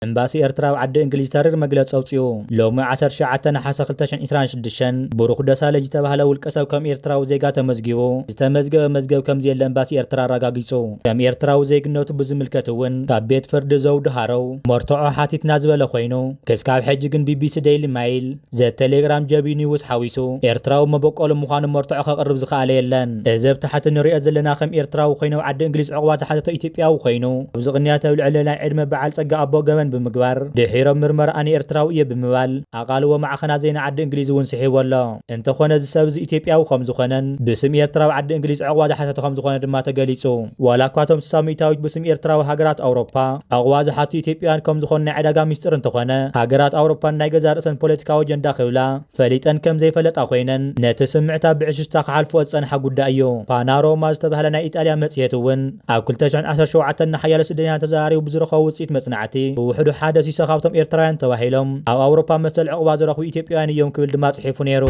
ኤምባሲ ኤርትራ ኣብ ዓዲ እንግሊዝ ተሪር መግለጺ ኣውጺኡ። ሎሚ ዓሰርተ ትሽዓተ ነሓሰ ክልተ ሽሕን ዕስራን ሽዱሽተን ብሩኽ ደሳለኝ ዝተባህለ ውልቀ ሰብ ከም ኤርትራዊ ዜጋ ተመዝጊቡ፣ ዝተመዝገበ መዝገብ ከም ዘየለ ኤምባሲ ኤርትራ ኣረጋጊጹ። ከም ኤርትራዊ ዜግነቱ ብዝምልከት እውን ካብ ቤት ፍርዲ ዘውዲ ሃረው መርትዖ ሓቲትና ዝበለ ኮይኑ፣ ክስካብ ሕጂ ግን ቢቢሲ ዴይሊ ማይል፣ ዘ ቴሌግራም፣ ጀቢ ኒውስ ሓዊሱ ኤርትራዊ መበቆሉ ምዃኑ መርትዖ ከቕርብ ዝኸኣለ የለን። እዚ ኣብ ታሕቲ ንሪኦ ዘለና ከም ኤርትራዊ ኮይኑ ኣብ ዓዲ እንግሊዝ ዕቑባ ዝሓተተ ኢትዮጵያዊ ኮይኑ ኣብዚ ቅንያት ኣብ ልዕሊ ናይ ዕድመ በዓል ጸጋ ኣቦ ገበን ብምግባር ድሒሮም ምርመራ ኣነ ኤርትራዊ እየ ብምባል ኣቓልቦ ማዕኸናት ዜና ዓዲ እንግሊዝ እውን ስሒቡ ኣሎ። እንተኾነ እዚ ሰብ እዚ ኢትዮጵያዊ ከም ዝኾነን ብስም ኤርትራ ኣብ ዓዲ እንግሊዝ ዕቑባ ዝሓተተ ከም ዝኾነ ድማ ተገሊጹ። ዋላ እኳ እቶም ስሳ ሚእታዊት ብስም ኤርትራዊ ሃገራት ኣውሮፓ ዕቑባ ዝሓቱ ኢትዮጵያውያን ከም ዝኾኑ ናይ ዕዳጋ ሚስጥር እንተኾነ ሃገራት ኣውሮፓ ናይ ገዛ ርእሰን ፖለቲካዊ ኣጀንዳ ክብላ ፈሊጠን ከም ዘይፈለጣ ኮይነን ነቲ ስምዕታ ብዕሽሽታ ክሓልፍኦ ዝጸንሓ ጉዳይ እዩ። ፓናሮማ ዝተባህለ ናይ ኢጣልያ መጽሔት እውን ኣብ ክልተ ሽሕን ዓሰርተ ሸውዓተን ንሓያሎ ስደተኛታት ተዘራሪቡ ብዝረኸቦ ውጽኢት መጽናዕቲ ብውሕዱ ሓደ ሲሶ ካብቶም ኤርትራውያን ተባሂሎም ኣብ ኣውሮፓ መሰል ዕቑባ ዝረኽቡ ኢትዮጵያውያን እዮም ክብል ድማ ጽሒፉ ነይሩ።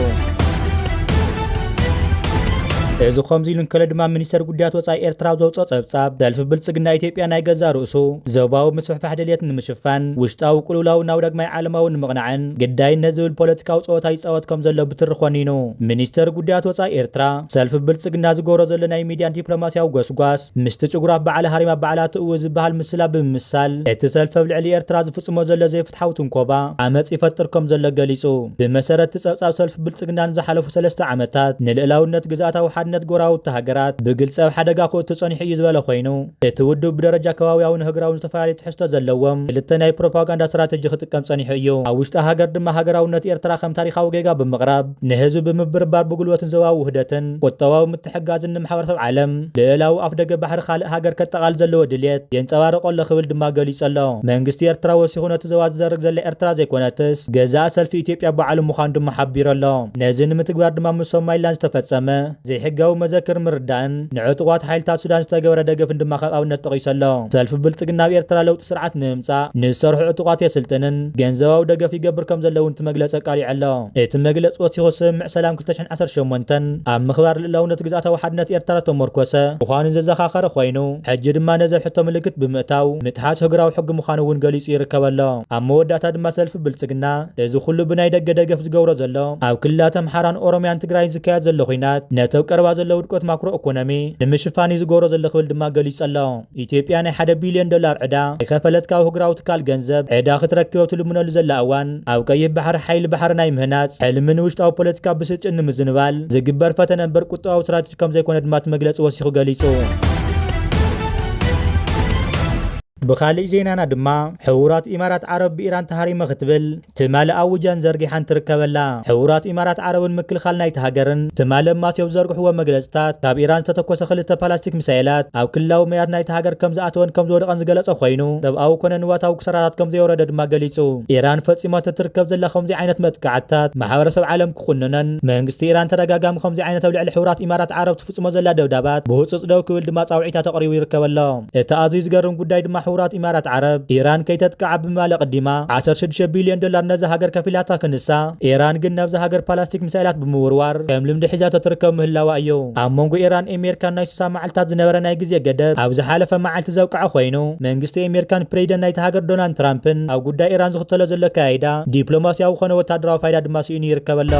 እዚ ከምዚ ኢሉ እንከሎ ድማ ሚኒስተር ጉዳያት ወጻኢ ኤርትራ ኣብ ዘውጽኦ ጸብጻብ ሰልፊ ብልጽግና ኢትዮጵያ ናይ ገዛ ርእሱ ዞባዊ ምስፍሕፋሕ ድልየት ንምሽፋን ውሽጣዊ ቅልውላው ናብ ዳግማይ ዓለማዊ ንምቕናዕን ግዳይነት ዝብል ፖለቲካዊ ጸወታ ይጻወት ከም ዘሎ ብትሪ ኮኒኑ። ሚኒስተር ጉዳያት ወጻኢ ኤርትራ ሰልፊ ብልጽግና ዝገብሮ ዘሎ ናይ ሚድያን ዲፕሎማሲያዊ ጎስጓስ ምስቲ ጭጉራፍ በዓል ሃሪማ በዓላ ትእዊ ዝበሃል ምስላ ብምምሳል እቲ ሰልፊ ኣብ ልዕሊ ኤርትራ ዝፍጽሞ ዘሎ ዘይፍትሓዊ ትንኮባ ዓመጽ ይፈጥር ከም ዘሎ ገሊጹ። ብመሰረት እቲ ጸብጻብ ሰልፊ ብልጽግና ንዝሓለፉ ሰለስተ ዓመታት ንልእላውነት ግዝኣታዊ ሓድነት ጎረባብቲ ሃገራት ብግልጺ ኣብ ሓደጋ ከእቱ ጸኒሑ እዩ ዝበለ ኮይኑ እቲ ውድብ ብደረጃ ከባብያውን ሃገራውን ዝተፈላለዩ ትሕዝቶ ዘለዎም ክልተ ናይ ፕሮፓጋንዳ ስትራተጂ ክጥቀም ጸኒሑ እዩ። ኣብ ውሽጢ ሃገር ድማ ሃገራውነት ኤርትራ ከም ታሪኻዊ ጌጋ ብምቕራብ ንህዝቢ ብምብርባር ብጉልበትን ዞባዊ ውህደትን ቁጠባዊ ምትሕግጋዝን ንማሕበረሰብ ዓለም ልእላዊ ኣፍደገ ባሕሪ ካልእ ሃገር ከጠቓል ዘለዎ ድልየት የንጸባርቕ ኣሎ ክብል ድማ ገሊጹ ኣሎ። መንግስቲ ኤርትራ ወሲኹ ነቲ ዞባ ዝዘርግ ዘሎ ኤርትራ ዘይኮነትስ ገዛእ ሰልፊ ኢትዮጵያ ባዕሉ ምዃኑ ድማ ሓቢሩ ኣሎ። ነዚ ንምትግባር ድማ ምስ ሶማሊላንድ ዝተፈጸመ ዘይሕጋዊ መዘክር ምርዳእን ንዕጡቓት ሓይልታት ሱዳን ዝተገበረ ደገፍን ድማ ከም ኣብነት ጠቒሱ ኣሎ። ሰልፊ ብልጽግና ኣብ ኤርትራ ለውጢ ስርዓት ንምምጻእ ንዝሰርሑ ዕጡቓት የስልጥንን ገንዘባዊ ደገፍ ይገብር ከም ዘሎ እውን እቲ መግለጺ ኣቃሊዑ ኣሎ። እቲ መግለጺ ወሲኹ ስምምዕ ሰላም ክልተ ሽሕን ዓሰርተ ሸሞንተን ኣብ ምኽባር ልእላውነት ግዝኣታዊ ሓድነት ኤርትራ ተመርኮሰ ምዃኑ ዘዘኻኸረ ኮይኑ ሕጂ ድማ ነዚ ኣብ ሕቶ ምልክት ብምእታው ምጥሓስ ሃገራዊ ሕጊ ምዃኑ እውን ገሊጹ ይርከብ ኣሎ። ኣብ መወዳእታ ድማ ሰልፊ ብልጽግና እዚ ኩሉ ብናይ ደገ ደገፍ ዝገብሮ ዘሎ ኣብ ክልላት ኣምሓራን ኦሮምያን ትግራይን ዝካየድ ዘሎ ኹናት ነቲ ኣብ ቀረባ ዘሎ ውድቀት ማክሮ ኢኮኖሚ ንምሽፋን እዩ ዝገብሮ ዘሎ ክብል ድማ ገሊጹ ኣሎ። ኢትዮጵያ ናይ ሓደ ቢልዮን ዶላር ዕዳ ከይከፈለት ካብ ኣህጉራዊ ትካል ገንዘብ ዕዳ ክትረክብ ኣብ ትልምነሉ ዘላ እዋን ኣብ ቀይሕ ባሕሪ ሓይሊ ባሕሪ ናይ ምህናጽ ሕልሚ ንውሽጣዊ ፖለቲካ ብስጭት ንምዝንባል ዝግበር ፈተነ እምበር ቁጠባዊ ስትራተጂ ከም ዘይኮነ ድማ እቲ መግለጺ ወሲኹ ገሊጹ። ብኻሊእ ዜናና ድማ ሕቡራት ኢማራት ዓረብ ብኢራን ተሃሪመ ክትብል ትማሊ ኣውጃን ዘርጊሓን ትርከበላ። ሕቡራት ኢማራት ዓረብን ምክልኻል ናይቲ ሃገርን ትማሊ ኣብ ማስዮ ዝዘርግሕዎ መግለጽታት ካብ ኢራን ዝተተኮሰ ክልተ ፓላስቲክ ሚሳይላት ኣብ ክልላዊ መያት ናይቲ ሃገር ከም ዝኣተወን ከም ዝወደቐን ዝገለጸ ኮይኑ ሰብኣዊ ኮነ ንዋታዊ ክሳራታት ከም ዘየውረደ ድማ ገሊጹ። ኢራን ፈጺማቶ ትርከብ ዘላ ከምዚ ዓይነት መጥቃዕትታት ማሕበረሰብ ዓለም ክኹንኖን መንግስቲ ኢራን ተደጋጋሚ ከምዚ ዓይነት ኣብ ልዕሊ ሕቡራት ኢማራት ዓረብ ትፍጽሞ ዘላ ደብዳባት ብህጹጽ ደው ክብል ድማ ጻውዒታት ኣቕሪቡ ይርከብ ኣሎ። እቲ ኣዝዩ ዝገርም ጉዳይ ድማ ሕቡራት ኢማራት ዓረብ ኢራን ከይተጥቅዓ ብምባል ኣቐዲማ ዓሰርተ ሽዱሽተ ቢልዮን ዶላር ነዛ ሃገር ከፊላታ ክንሳ፣ ኢራን ግን ናብዛ ሃገር ፓላስቲክ ሚሳይላት ብምውርዋር ከም ልምዲ ሒዛቶ ትርከብ ምህላዋ እዩ። ኣብ መንጎ ኢራን ኣሜሪካን ናይ ስሳ መዓልታት ዝነበረ ናይ ግዜ ገደብ ኣብ ዝሓለፈ መዓልቲ ዘብቅዐ ኮይኑ መንግስቲ ኣሜሪካን ፕሬዚደንት ናይቲ ሃገር ዶናልድ ትራምፕን ኣብ ጉዳይ ኢራን ዝኽተሎ ዘሎ ኣካያይዳ ዲፕሎማሲያዊ ኮነ ወታደራዊ ፋይዳ ድማ ስኢኑ ይርከብ ኣሎ።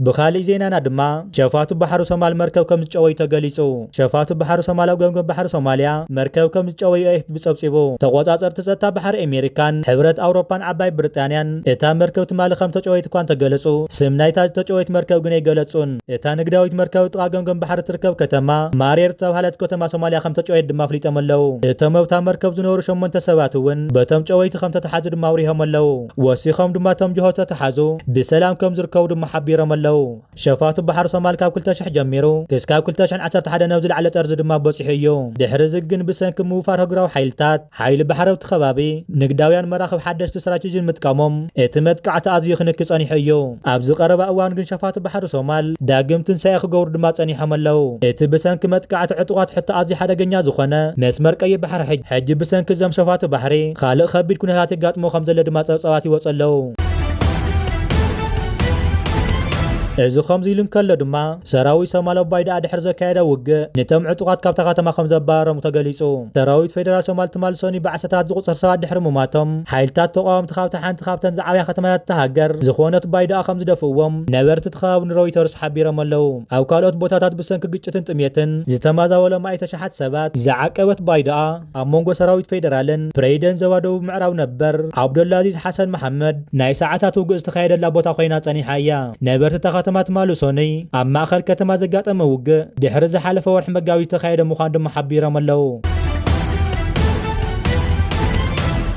ብኻሊእ ዜናና ድማ ሸፋቱ ባሕሪ ሶማል መርከብ ከም ዝጨወዩ ተገሊጹ። ሸፋቱ ባሕሪ ሶማል ኣብ ገምገም ባሕሪ ሶማልያ መርከብ ከም ዝጨወዩ ኤኤፍፒ ጸብጺቡ። ተቖጻጸርቲ ጸጥታ ባሕሪ ኣሜሪካን ሕብረት ኣውሮፓን ዓባይ ብሪጣንያን እታ መርከብ ትማሊ ከም ተጨወይት እኳ እንተገለጹ ስም ናይታ ዝተጨወይት መርከብ ግን ኣይገለጹን። እታ ንግዳዊት መርከብ ጥቓ ገምገም ባሕሪ ትርከብ ከተማ ማሬር ዝተባህለት ከተማ ሶማልያ ከም ተጨወይት ድማ ኣፍሊጦም ኣለዉ። እቶም ኣብታ መርከብ ዝነበሩ ሸሞንተ ሰባት እውን በቶም ጨወይቲ ከም ተተሓዙ ድማ ኣብሪሆም ኣለዉ። ወሲኾም ድማ እቶም ጅሆ ተተሓዙ ብሰላም ከም ዝርከቡ ድማ ሓቢሮም ኣለዉ። ሸፋቱ ባሕሪ ሶማል ካብ ክልተ ሽሕ ጀሚሩ ክስካብ ክልተ ሽሕን ዓሰርተ ሓደን ኣብ ዝለዓለ ጠርዚ ድማ በጺሑ እዩ። ድሕሪ እዚ ግን ብሰንኪ ምውፋር ሃገራዊ ሓይልታት ሓይሊ ባሕሪ ኣብቲ ከባቢ ንግዳውያን መራኽብ ሓደሽቲ ስትራቴጂ ንምጥቃሞም እቲ መጥቃዕቲ ኣዝዩ ክንኪ ጸኒሑ እዩ። ኣብዚ ቀረባ እዋን ግን ሸፋቱ ባሕሪ ሶማል ዳግም ትንሳኤ ክገብሩ ድማ ጸኒሖም ኣለዉ። እቲ ብሰንኪ መጥቃዕቲ ዕጡቓት ሕቶ ኣዝዩ ሓደገኛ ዝኾነ መስመር ቀይሕ ባሕሪ ሕጅ-፣ ሕጂ ብሰንኪ እዞም ሸፋቱ ባሕሪ ካልእ ከቢድ ኩነታት የጋጥሞ ከም ዘሎ ድማ ጸብጻባት ይወጹ ኣለዉ። እዚ ከምዚ ኢሉ እንከሎ ድማ፣ ሰራዊት ሶማል ኣብ ባይዳኣ ድሕሪ ዘካየደ ውግእ፣ ነቶም ዕጡቓት ካብታ ከተማ ከም ዘባረሮም ተገሊጹ። ሰራዊት ፌደራል ሶማል ትማሊ ሰኑይ ብዓሰርተታት ዝቑጸር ሰባት ድሕሪ ምሟቶም፣ ሓይልታት ተቓወምቲ ካብታ ሓንቲ ካብተን ዝዓብያ ከተማታት እታ ሃገር ዝኾነት ባይዳኣ ከም ዝደፍእዎም ነበርቲ እቲ ከባቢ ንሮይተርስ ሓቢሮም ኣለዉ። ኣብ ካልኦት ቦታታት ብሰንኪ ግጭትን ጥሜትን ዝተመዛበሎም ኣሽሓት ሰባት ዝዓቀበት ባይዳኣ፣ ኣብ መንጎ ሰራዊት ፌደራልን ፕሬዚደንት ዞባ ደቡብ ምዕራብ ነበር ዓብዱላዚዝ ሓሰን መሓመድ ናይ ሰዓታት ውግእ ዝተኻየደላ ቦታ ኮይና ጸኒሓ እያ። ነበርቲ እታ ከተማ ትማሊ ሰኑይ ኣብ ማእከል ከተማ ዘጋጠመ ውግእ ድሕሪ ዝሓለፈ ወርሒ መጋቢት ዝተኻየደ ምዃኑ ድማ ሓቢሮም ኣለዉ።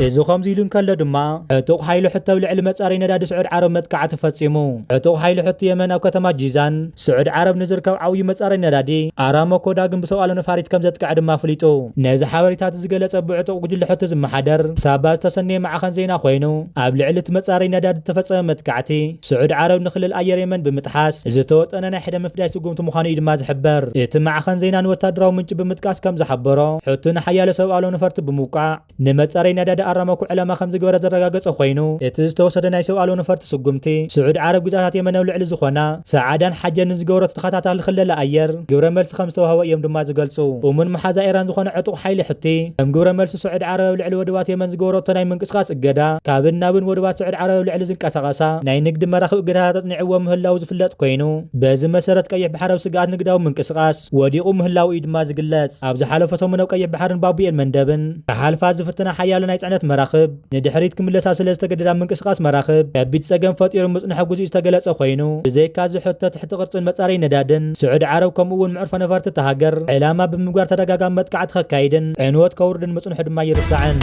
እዚ ከምዚ ኢሉ እንከሎ ድማ፣ ዕጡቕ ሓይሊ ሑቲ ኣብ ልዕሊ መጻረይ ነዳዲ ስዑድ ዓረብ መጥቃዕቲ ፈጺሙ። ዕጡቕ ሓይሊ ሑቲ የመን ኣብ ከተማ ጂዛን ስዑድ ዓረብ ንዝርከብ ዓብዪ መጻረይ ነዳዲ ኣራሞኮ ዳግም ብሰብኣዊ ነፋሪት ከም ዘጥቅዐ ድማ ኣፍሊጡ። ነዚ ሓበሬታ እዚ ዝገለጸ ብዕጡቕ ጉጅለ ሑቲ ዝመሓደር ሳባ ዝተሰነየ ማዕኸን ዜና ኮይኑ፣ ኣብ ልዕሊ እቲ መጻረይ ነዳዲ ዝተፈጸመ መጥቃዕቲ ስዑድ ዓረብ ንክልል ኣየር የመን ብምጥሓስ ዝተወጠነ ናይ ሕደ ምፍዳይ ስጉምቲ ምዃኑ እዩ ድማ ዝሕበር። እቲ ማዕኸን ዜና ንወታደራዊ ምንጪ ብምጥቃስ ከም ዝሓበሮ፣ ሑቲ ንሓያሎ ሰብኣዊ ነፈርቲ ብምውቃዕ ንመጻረይ ነዳዲ ኣራሞኮ ዕላማ ከም ዝገበረ ዘረጋገጸ ኮይኑ፣ እቲ ዝተወሰደ ናይ ሰብኣዊ ነፈርቲ ስጉምቲ ስዑድ ዓረብ ግዝኣታት የመን ኣብ ልዕሊ ዝኾና ሰዓዳን ሓጀርን ዝገበረቶ ተኸታታሊ ክለላ ኣየር ግብረ መልሲ ከም ዝተዋህቦ እዮም ድማ ዝገልጹ። እሙን መሓዛ ኢራን ዝኾነ ዕጡቕ ሓይሊ ሑቲ ከም ግብረ መልሲ ስዑድ ዓረብ ኣብ ልዕሊ ወደባት የመን ዝገበረቶ ናይ ምንቅስቓስ እገዳ፣ ካብን ናብን ወደባት ስዑድ ዓረብ ኣብ ልዕሊ ዝንቀሳቐሳ ናይ ንግዲ መራኽብ እገዳታት ኣጽኒዕዎ ምህላዉ ዝፍለጥ ኮይኑ፣ በዚ መሰረት ቀይሕ ባሕሪ ኣብ ስግኣት ንግዳዊ ምንቅስቓስ ወዲቑ ምህላዉ እዩ ድማ ዝግለጽ። ኣብ ዝሓለፈ ሰሙን ኣብ ቀይሕ ባሕርን ባብ ኤል መንደብን ክሓልፋ ዝፍትና ሓያሎ ናይ ጽዕነት መራኽብ ንድሕሪት ክምለሳ ስለ ዝተገደዳ ምንቅስቓስ መራኽብ ከቢድ ጸገም ፈጢሩ ምጽንሑ ጉድኡ ዝተገለጸ ኮይኑ፣ ብዘይካ እዚ ሕቶ ትሕቲ ቅርጽን መጻረይ ነዳድን ስዑዲ ዓረብ ከምኡ እውን መዕርፎ ነፈርቲ እታ ሃገር ዕላማ ብምግባር ተደጋጋሚ መጥቃዕቲ ከካይድን ዕንወት ከውርድን ምጽንሑ ድማ ይርሳዕን።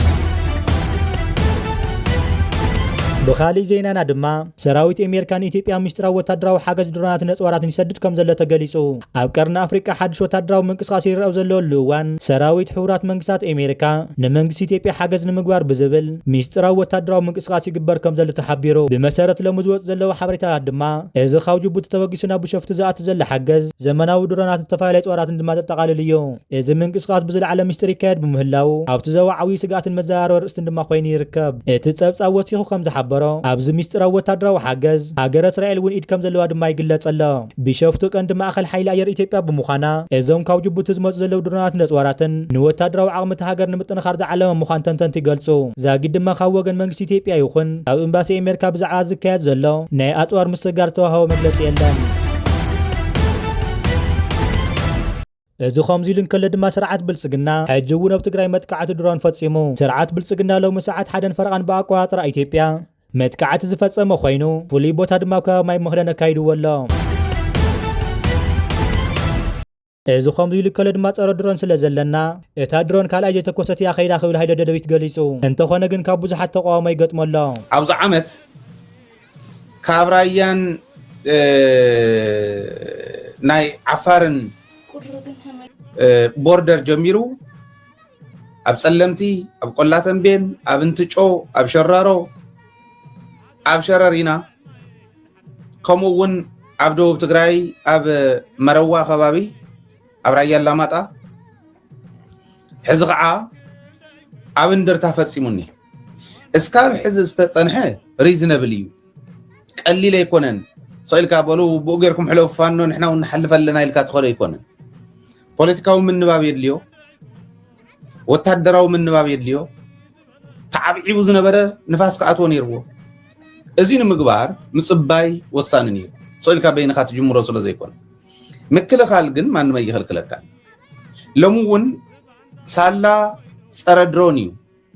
ብኻሊእ ዜናና ድማ ሰራዊት ኣሜሪካ ንኢትዮጵያ ምስጢራዊ ወታደራዊ ሓገዝ ድሮናትን ኣጽዋራትን ይሰድድ ከም ዘሎ ተገሊጹ። ኣብ ቀርኒ ኣፍሪቃ ሓድሽ ወታደራዊ ምንቅስቓስ ይረኣ ዘለሉ እዋን፣ ሰራዊት ሕቡራት መንግስታት ኣሜሪካ ንመንግስቲ ኢትዮጵያ ሓገዝ ንምግባር ብዝብል ሚስጥራዊ ወታደራዊ ምንቅስቓስ ይግበር ከም ዘሎ ተሓቢሩ። ብመሰረት ሎሚ ዝወፁ ዘለዉ ሓበሬታታት ድማ፣ እዚ ካብ ጅቡቲ ተበጊሱ ናብ ቢሾፍቱ ዝኣቱ ዘሎ ሓገዝ ዘመናዊ ድሮናትን ዝተፈላለዩ ኣጽዋራትን ድማ ዘጠቓልል እዩ። እዚ ምንቅስቓስ ብዝለዓለ ሚስጥር ይካየድ ብምህላዉ፣ ኣብቲ ዞባ ዓብዪ ስግኣትን መዘራረቢ ርእስትን ድማ ኮይኑ ይርከብ። እቲ ጸብጻብ ወሲኹ ከም ዝሓበሮ፣ ኣብዚ ሚስጥራዊ ወታደራዊ ሓገዝ፣ ሃገረ እስራኤል እውን ኢድ ከም ዘለዋ ድማ ይግለጽ ኣሎ። ቢሾፍቱ ቀንዲ ማእከል ሓይሊ ኣየር ኢትዮጵያ ብምዃና፣ እዞም ካብ ጅቡቲ ዝመጹ ዘለዉ ድሮናትን ኣጽዋራትን ንወታደራዊ ዓቕሚ እታ ሃገር ንምጥንኻር ዝዓለመ ምዃን ተንተንቲ ይገልጹ። ዛጊድ ድማ ካብ ወገን መንግስቲ ኢትዮጵያ ይኹን ካብ ኤምባሲ ኣሜሪካ ብዛዕባ ዝካየድ ዘሎ ናይ ኣጽዋር ምስግጋር ዝተዋህበ መግለጺ የለን። እዚ ከምዚ ኢሉ እንከሎ ድማ ስርዓት ብልጽግና ሕጂ እውን ኣብ ትግራይ መጥቃዕቲ ድሮን ፈጺሙ። ስርዓት ብልጽግና ሎሚ ሰዓት ሓደን ፈረቓን ብኣቆጻጽራ ኢትዮጵያ መጥቃዕቲ ዝፈጸመ ኮይኑ፣ ፍሉይ ቦታ ድማ ኣብ ከባቢ ማይ መኽደን ኣካይድዎ ኣሎ። እዚ ከምዚ ኢሉ ከሎ ድማ ጸረ ድሮን ስለ ዘለና፣ እታ ድሮን ካልኣይ ዘይተኮሰት እያ ከይዳ ክብል ሃይለ ደደቢት ገሊጹ። እንተኾነ ግን ካብ ብዙሓት ተቃውሞ ይገጥሞ ኣሎ። ኣብዚ ዓመት ካብ ራያን፣ እ፣ ናይ ዓፋርን፣ እ፣ ቦርደር ጀሚሩ ኣብ ጸለምቲ፣ ኣብ ቆላ ተንቤን፣ ኣብ እንትጮ፣ ኣብ ሸራሮ፣ ኣብ ሸረሪና፣ ከምኡ እውን ኣብ ደቡብ ትግራይ፣ ኣብ መረዋ ከባቢ፣ ኣብ ራያ ኣላማጣ፣ ሕዚ ኸዓ ኣብ እንድርታ ፈጺሙ እኒሀ። እስካብ ሕዚ ዝተጸንሐ ሪዝነብል እዩ፣ ቀሊል ኣይኮነን። ስቕ ኢልካ በሉ ብኡ ጌርኩም ሕለፉ ፋኖ ንሕና እውን ንሓልፍ ኣለና ኢልካ ትኸዶ ኣይኮነን። ፖለቲካዊ ምንባብ የድልዮ፣ ወታደራዊ ምንባብ የድልዮ። ተዓብዒቡ ዝነበረ ንፋስ ክኣትዎ ነይርዎ። እዚ ንምግባር ምጽባይ ወሳኒ ነይሩ። ስቕ ኢልካ በይንኻ ትጅምሮ ስለ ዘይኮነ። ምክልኻል ግን ማንም ኣይኽልክለካን። ሎሚ እውን ሳላ ጸረ ድሮን እዩ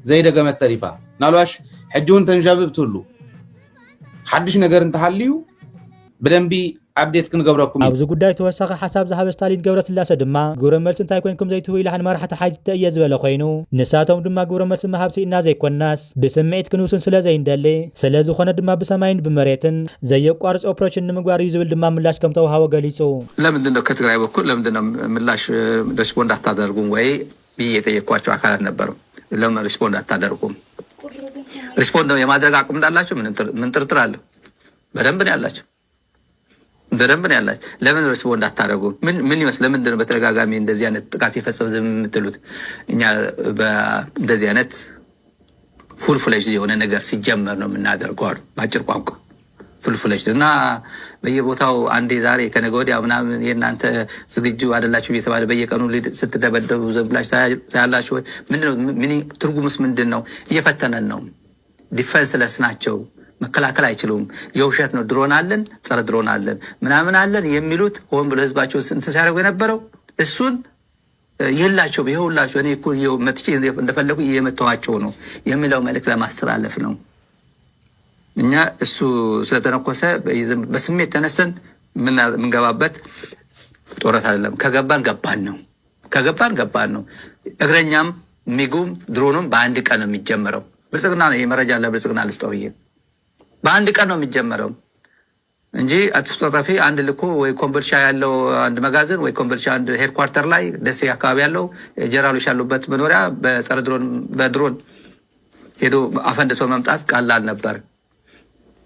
ዘይደገመት ተሪፋ። ናልባሽ ሕጂ እውን ተንዣብብ ትህሉ። ሓድሽ ነገር እንተሃልዩ ብደንቢ ኣፕዴት ክንገብረኩም እዩ። ኣብዚ ጉዳይ ተወሳኺ ሓሳብ ዝሃበ ስታሊን ገብረስላሴ ድማ፣ ግብረ መልሲ እንታይ ኮይንኩም ዘይትህቡ ኢላ ንመራሕቲ ሓይልቲ እየ ዝበለ ኮይኑ፣ ንሳቶም ድማ ግብረ መልሲ ምሃብ ስኢንና ዘይኮንናስ፣ ብስምዒት ክንውስን ስለ ዘይንደሊ፣ ስለ ዝኾነ ድማ ብሰማይን ብመሬትን ዘየቋርጽ ኦፕሬሽን ንምግባር እዩ ዝብል ድማ ምላሽ ከም ተዋሃቦ ገሊጹ። ለምንድን ነው ከትግራይ በኩል ለምንድን ነው ምላሽ፣ እ፣ ሪስፖንድ አታደርጉም ወይ ብዬ የጠየቅኳቸው አካላት ነበሩ። ለምን ሪስፖንድ አታደርጉም? ሪስፖንድ የማድረግ አቅም እንዳላቸው ምን ጥር-፣ ምን ጥርጥር አለው? በደንብ ነው ያላቸው። በደንብ ነው ያላቸው። ለምን ሪስፖንድ አታደርጉም? ምን፣ ምን ይመስል-፣ ለምንድን ነው በተደጋጋሚ እንደዚህ አይነት ጥቃት የፈጸም ዝም የምትሉት? እኛ በ-፣ እንደዚህ አይነት ፉል ፍሌጅ የሆነ ነገር ሲጀመር ነው የምናደርገው አሉ። በአጭር ቋንቋ ፍልፍሎች እና በየቦታው አንዴ ዛሬ ከነገ ወዲያ ምናምን የእናንተ ዝግጁ አይደላችሁም እየተባለ በየቀኑ ሊድ- ስትደበደቡ ዘብላችሁ ታያ- ታያላችሁ ወይ? ምንድነው? ምን ትርጉሙስ ምንድን ነው? እየፈተነን ነው። ዲፈንስለስ ናቸው፣ መከላከል አይችሉም። የውሸት ነው። ድሮን አለን፣ ጸረ ድሮን አለን፣ ምናምን አለን የሚሉት ሆን ብሎ ህዝባቸውን እንትን ሲያደርጉ የነበረው እሱን የላቸውም። ይሄ ሁላቸው እኔ እኮ ይኸው መጥቼ እንደፈለጉ እየመተዋቸው ነው የሚለው መልእክት ለማስተላለፍ ነው። እኛ እሱ ስለተነኮሰ በስሜት ተነስተን የምንገባበት ጦርነት አይደለም። ከገባን ገባን ነው። ከገባን ገባን ነው። እግረኛም ሚጉም ድሮኑም በአንድ ቀን ነው የሚጀመረው። ብልጽግና ነው ይሄ መረጃ ለብልጽግና ልስጠው ብዬ በአንድ ቀን ነው የሚጀመረው እንጂ አጥፍቶ ጠፊ አንድ ልኮ ወይ ኮምቦልቻ ያለው አንድ መጋዘን ወይ ኮምቦልቻ አንድ ሄድኳርተር ላይ ደሴ አካባቢ ያለው ጀራሎች ያሉበት መኖሪያ በጸረ ድሮን በድሮን ሄዶ አፈንድቶ መምጣት ቀላል ነበር።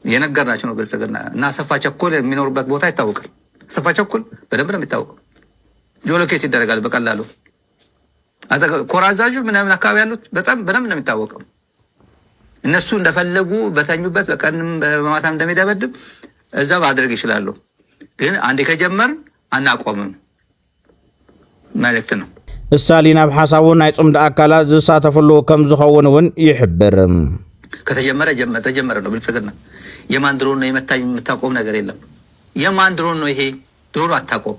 የነገርናቸው ነው ብልጽግና እና አሰፋ ቸኮል የሚኖሩበት ቦታ ይታወቃል። አሰፋ ቸኮል በደንብ ነው የሚታወቀው። ጂኦሎኬት ይደረጋል በቀላሉ። አጠገብ ኮር አዛዡ ምናምን አካባቢ ያሉት በጣም በደንብ ነው የሚታወቀው። እነሱ እንደፈለጉ በተኙበት በቀንም በማታም እንደሚደበድብ እዛ ማድረግ ይችላሉ። ግን አንዴ ከጀመርን አናቆምም መልእክት ነው። ስታሊን ኣብ ሓሳቡ ናይ ጽምዶ ኣካላት ዝሳተፍሉ ከም ዝኸውን እውን ይሕብር። ከተጀመረ ጀመ- ተጀመረ ነው ብልጽግና። የማን ድሮን ነው የመታኝ የምታቆም ነገር የለም። የማን ድሮን ነው ይሄ? ድሮን አታቆም።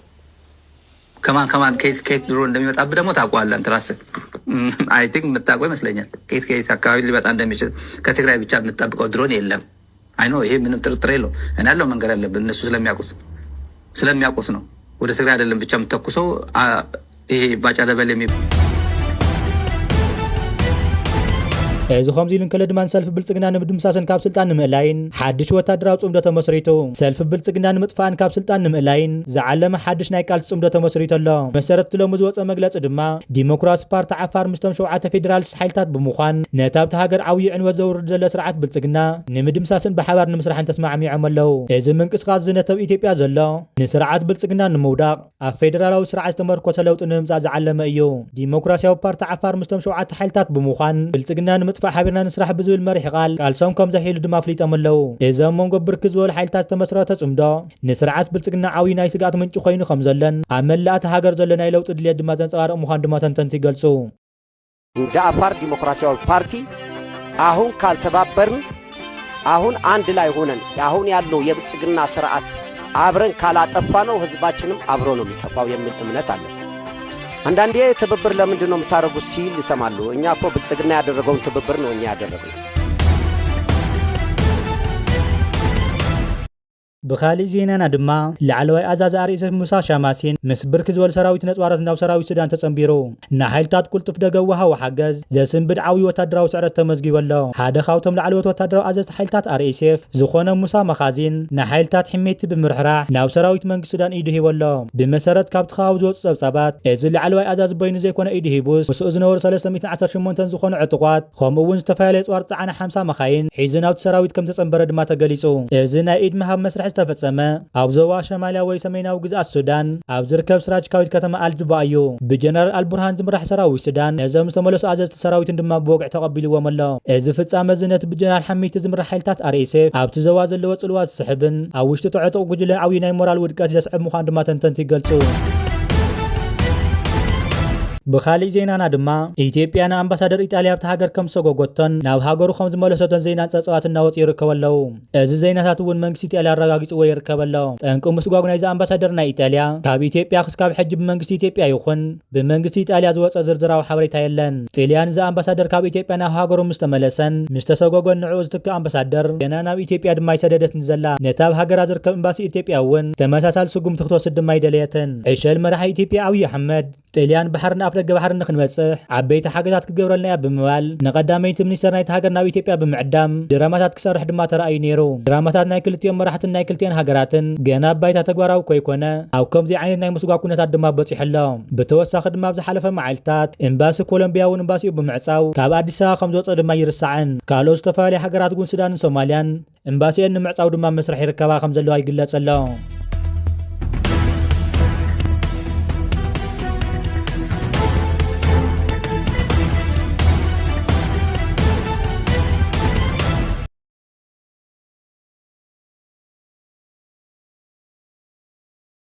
ከማን ከማን ከየት ከየት ድሮን እንደሚመጣብህ ደግሞ ታውቀዋለህ አንተ ራስህ። አይ ቲንክ የምታውቀው ይመስለኛል ከየት ከየት አካባቢ ሊመጣ እንደሚችል። ከትግራይ ብቻ የምትጠብቀው ድሮን የለም። አይ ኖ ይሄ ምንም ጥርጥር የለው። እኔ ያለው መንገድ አለብን እነሱ ስለሚያውቁት ስለሚያውቁት ነው። ወደ ትግራይ አይደለም ብቻ የምተኩሰው። አ- ይሄ ባጫ ደበል የሚባል እዚ ከምዚ ኢሉ እንከሎ ድማ ንሰልፊ ብልፅግና ንምድምሳስን ካብ ስልጣን ንምእላይን ሓድሽ ወታደራዊ ፅምዶ ተመስሪቱ። ሰልፊ ብልፅግና ንምጥፋእን ካብ ስልጣን ንምእላይን ዝዓለመ ሓድሽ ናይ ቃልሲ ፅምዶ ተመስሪቱ ኣሎ። መሰረት እቲ ሎሚ ዝወፀ መግለፂ ድማ ዲሞክራሲ ፓርቲ ዓፋር ምስቶም ሸውዓተ ፌዴራሊስት ሓይልታት ብምዃን ነቲ ኣብቲ ሃገር ዓብዪ ዕንወት ዘውርድ ዘሎ ስርዓት ብልፅግና ንምድምሳስን ብሓባር ንምስራሕን ተስማዕሚዖም ኣለዉ። እዚ ምንቅስቃስ እዚ ነተብ ኢትዮጵያ ዘሎ ንስርዓት ብልፅግና ንምውዳቕ ኣብ ፌደራላዊ ስርዓት ዝተመርኮሰ ለውጢ ንምምፃእ ዝዓለመ እዩ። ዲሞክራሲያዊ ፓርቲ ዓፋር ምስቶም ሸውዓተ ሓይልታት ብምዃን ብልፅግና ንምጥፋእ ሓቢርና ንስራሕ ብዝብል መሪሕ ቃል ቃልሶም ከም ዘሕይሉ ድማ ኣፍሊጦም ኣለዉ። እዚ ኣብ መንጎ ብርክት ዝበሉ ሓይልታት ዝተመስረተ ፅምዶ ንስርዓት ብልፅግና ዓብዪ ናይ ስግኣት ምንጪ ኮይኑ ከም ዘሎን ኣብ መላእ እታ ሃገር ዘሎ ናይ ለውጢ ድልየት ድማ ዘንፀባርቕ ምዃኑ ድማ ተንተንቲ ይገልፁ። እንደ አፋር ዲሞክራሲያዊ ፓርቲ አሁን ካልተባበርን አሁን አንድ ላይ ሆነን አሁን ያለው የብልጽግና ስርዓት አብረን ካላጠፋነው ህዝባችንም አብሮ ነው የሚጠፋው የሚል እምነት አለ። አንዳንዴ ትብብር ለምንድን ነው የምታደርጉት ሲል ይሰማሉ። እኛ እኮ ብልጽግና ያደረገውን ትብብር ነው እኛ ያደረግነው። ብኻሊእ ዜናና ድማ ላዕለዋይ ኣዛዚ ኣርኤስኤፍ ሙሳ ሻማሲን ምስ ብርክ ዝበሉ ሰራዊት ነፅዋራት ናብ ሰራዊት ሱዳን ተፀንቢሩ። ንሓይልታት ቁልጡፍ ደገ ወሃዊ ሓገዝ ዘስንብድ ዓብዪ ወታደራዊ ስዕረት ተመዝጊቡ ኣሎ። ሓደ ካብቶም ላዕለዎት ወታደራዊ ኣዘዝቲ ሓይልታት ኣርኤስኤፍ ዝኾነ ሙሳ መኻዚን ንሓይልታት ሕሜቲ ብምርሕራሕ ናብ ሰራዊት መንግስቲ ሱዳን ኢዱ ሂቡ ኣሎ። ብመሰረት ካብቲ ከባቢ ዝወፁ ፀብፃባት እዚ ላዕለዋይ ኣዛዚ በይኑ ዘይኮነ ኢዱ ሂቡስ ምስኡ ዝነበሩ ሰለስተ ሚእትን ዓሰርተ ሸሞንተን ዝኾኑ ዕጡቋት ከምኡ እውን ዝተፈላለየ ፅዋር ዝፀዓና ሓምሳ መኻይን ሒዙ ናብቲ ሰራዊት ከም ተፀንበረ ድማ ተገሊፁ። እዚ ናይ ኢድ ምሃብ መስርሕ ዝተፈፀመ ኣብ ዞባ ሸማልያ ወይ ሰሜናዊ ግዝኣት ሱዳን ኣብ ዝርከብ ስትራቴጂካዊት ከተማ ኣልጁባ እዩ። ብጀነራል ኣልቡርሃን ዝምራሕ ሰራዊት ሱዳን ነዞም ዝተመለሱ ኣዘዝቲ ሰራዊትን ድማ ብወግዒ ተቐቢልዎም ኣሎ። እዚ ፍፃመ እዚ ነቲ ብጀነራል ሓሚቲ ዝምራሕ ሓይልታት ኣርኤስኤፍ ኣብቲ ዞባ ዘለዎ ፅልዋ ዝስሕብን ኣብ ውሽጢ እቲ ዕጡቕ ጉጅለ ዓብዪ ናይ ሞራል ውድቀት ዘስዕብ ምዃኑ ድማ ተንተንቲ ይገልፁ። ብኻሊእ ዜናና ድማ ኢትዮጵያ ንኣምባሳደር ኢጣልያ ኣብቲ ሃገር ከም ዝሰጎጎቶን ናብ ሃገሩ ከም ዝመለሰቶን ዜና ፀብፃባት እናወፁ ይርከቡ ኣለዉ። እዚ ዜናታት እውን መንግስቲ ኢጣልያ ኣረጋጊፅዎ ይርከብ ኣሎ። ጠንቂ ምስጓጉ ናይዚ ኣምባሳደር ናይ ኢጣልያ ካብ ኢትዮጵያ ክስካብ ሕጂ ብመንግስቲ ኢትዮጵያ ይኹን ብመንግስቲ ኢጣልያ ዝወፀ ዝርዝራዊ ሓበሬታ የለን። ጥልያን እዚ ኣምባሳደር ካብ ኢትዮጵያ ናብ ሃገሩ ምስ ተመለሰን ምስ ተሰጎጎን ንዕኡ ዝትክእ ኣምባሳደር ገና ናብ ኢትዮጵያ ድማ ኣይሰደደትን ዘላ። ነታ ኣብ ሃገራ ዝርከብ ኤምባሲ ኢትዮጵያ እውን ተመሳሳሊ ስጉምቲ ክትወስድ ድማ ኣይደለየትን። ዕሸል መራሒ ኢትዮጵያ ኣብዪ ኣሕመድ ጥልያን ባሕሪ ንኣፍ ደገ ባሕሪ ንክንበፅሕ ዓበይቲ ሓገዛት ክገብረልና እያ ብምባል ንቀዳመይቲ ሚኒስተር ናይቲ ሃገር ናብ ኢትዮጵያ ብምዕዳም ድራማታት ክሰርሕ ድማ ተራእዩ ነይሩ። ድራማታት ናይ ክልቲኦም መራሕትን ናይ ክልቲአን ሃገራትን ገና ኣብ ባይታ ተግባራዊ እኮ ኣይኮነ ኣብ ከምዚ ዓይነት ናይ ምስጓ ኩነታት ድማ በፂሑ ኣሎ። ብተወሳኺ ድማ ኣብ ዝሓለፈ መዓልታት ኤምባሲ ኮሎምቢያ እውን ኤምባሲኡ ብምዕፃው ካብ ኣዲስ ኣበባ ከም ዝወፀ ድማ ይርሳዕን ካልኦት ዝተፈላለዩ ሃገራት እውን ሱዳንን ሶማልያን ኤምባሲኤን ንምዕፃው ድማ መስርሕ ይርከባ ከም ዘለዋ ይግለፅ ኣሎ።